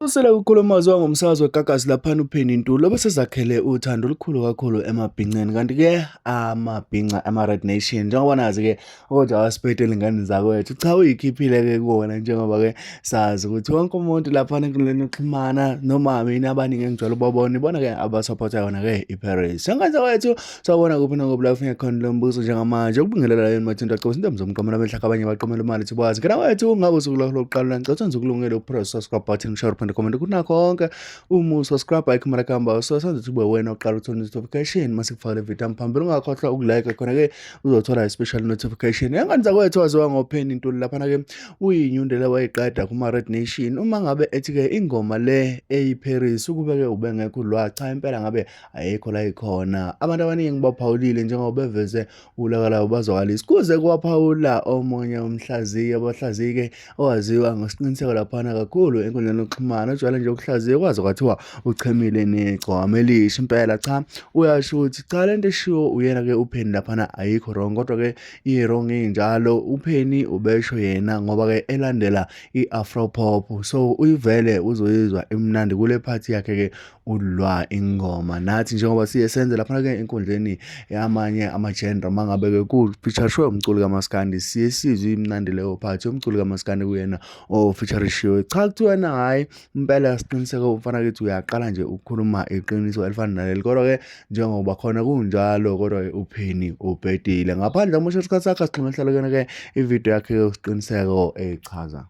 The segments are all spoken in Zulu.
Usele kukhuluma waziwa ngomsakazi weGagasi laphana uPenny Ntuli obesezakhele uthando olukhulu kakhulu emabhinceni kanti-ke amabhinca ama-Red Nation njengoba nazi-ke kodwa awasiphetele ingane zakwethu cha uyikhiphile-ke kuwona njengoba-ke sazi ukuthi wonke umuntu laphana enkundleni yokuxhumana noma mina abaningi engijwayele ubabona ibona-ke abasapotha yona-ke iParis ingane zakwethu sawubona kuphi nakuphi la ufike khona lo mbuzo njengamanje ukubingelela yini mathinto acobisa into mzomqamela amehlaka abanye baqomela imali thibazi ngena wethu ungabe usuku lwakho lokuqala la ngicela senze ukulungele upress subscribe button share uphinde comment kunakho konke uma usubscribe ayikho imali kuhamba so senze ukuthi ube wena oqala uthola notification mase kufaka le video phambili ungakhohlwa ukulike khona ke uzothola i-special notification engane zakwethu waziwa ngoPenny Ntuli laphana ke uyinyundele wayiqeda kuma-Red Nation uma ngabe ethi-ke ingoma le eyi-Paris ukube-ke ubengekho lwa cha impela ngabe ayikho la ikhona abantu abaningi baphawulile njengoba beveze ulaka labo bazwakalisa kuze kwaphawula omunye umhlaziyi abahlaziyike owaziwa ngosiqiniseko laphana kakhulu enkundleni yokuxhumana ojwayele nje ukuhlaziya kwaze kwathiwa uchemile negcwama elisha impela cha uyasho ukuthi cha lento eshiwo uyena-ke uPenny laphana ayikho wrong kodwa-ke i-wrong injalo uPenny ubesho yena ngoba-ke elandela i-afro pop so uyivele uzoyizwa imnandi kule phathi yakhe-ke ulwa ingoma nathi njengoba siye senze lapha-ke enkundleni yamanye ama-genre uma ngabe-ke ku-featureshwe umculi kamaskandi siye sizwe imnandi leyo phathi yomculi kamaskandi kuyena o-featurishiwe cha kuthiwena hhayi impela siqiniseke umfana kithi uyaqala nje ukukhuluma iqiniso elifana naleli kodwa-ke njengoba khona kunjalo kodwa-ke uPenny ubhedile ngaphandle umusho isikhathi sakhe asixhume hlalukene-ke ividiyo yakhe yosiqiniseko echaza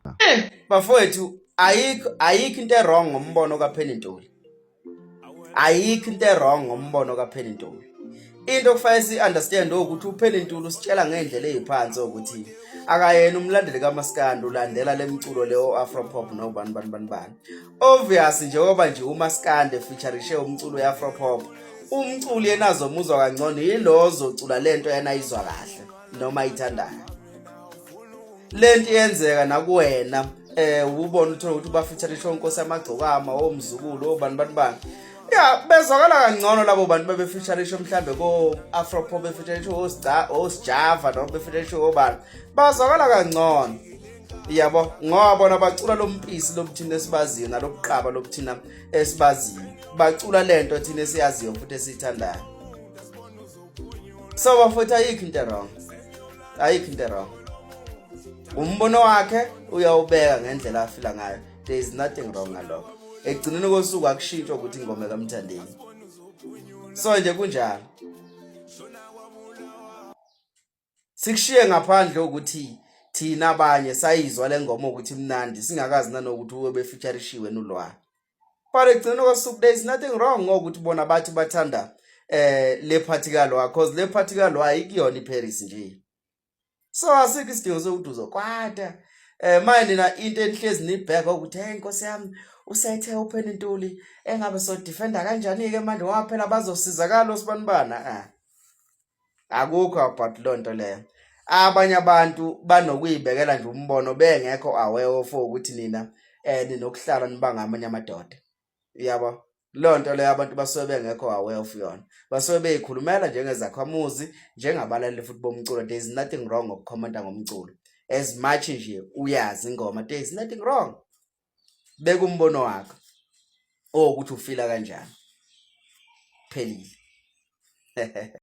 Bafowethu ayikho ayikho into e-wrong ngombono kaPenny Ntuli. Ayikho into e-wrong ngombono kaPenny Ntuli. Into okufanele si-understand ukuthi uPenny Ntuli usitshela ngendlela eziphansi ukuthi akayena umlandeli kaMaskandi ulandela lemculo leyo Afro pop nobani bani bani bani. Obvious njengoba nje uMaskandi featurishe umculo we-Afro pop umculi yena azomuzwa kangcono yilo ozocula lento yena ayizwa kahle noma ayithandayo. Lento iyenzeka nakuwena ubona uthola ukuthi bafeaturishe onkosi amagcokama omzukulu obani bani bani. Ya bezwakala kangcono labo bantu bebefeaturishe mhlambe ko Afro pop befeaturishe oSja oSjava noma befeaturishe obani. Bazwakala kangcono. Yabo ngoba bona bacula lompisi lobuthina esibaziyo nalobuqaba lobuthina esibaziyo. Bacula lento thina esiyaziyo futhi esiyithandayo. So bafowethu ayikho into wrong. Ayikho into wrong. Umbono wakhe uyawubeka ngendlela afila ngayo. There is nothing wrong ngalokho. Ekugcineni kosuku akushintshwa ukuthi ingoma kaMthandeni. So nje kunjalo. Sikushiye ngaphandle ukuthi thina abanye sayizwa le ngoma ukuthi imnandi singakazi nanokuthi ube befeaturishiwe nolwa. But ekugcineni kosuku there is nothing wrong ngokuthi bona bathi bathanda le party kalwa cause le party kalwa ayikuyona iParis nje. So asikho isidingo sokuthi uzokwata. Manje nina into enihlezi nibheka ukuthi hey Nkosi yami usethe uPenny Ntuli engabe so defender kanjani ke manje ngoba phela bazosizakala osibanibana ah. Akukho about lonto leyo. Abanye abantu banokuyibekela nje umbono bengekho aware of ukuthi nina ninokuhlala nibanga amanye amadoda. Uyabo? Leyo nto leyo abantu basuke bengekho aware of yona. Basuke beyikhulumela njengezakhamuzi, njengabalaleli futhi bomculo. There is nothing wrong ngokukhomenta ngomculo. As much nje uyazi ingoma, there is nothing wrong. Beka umbono wakho owukuthi ufila kanjani. Phelile.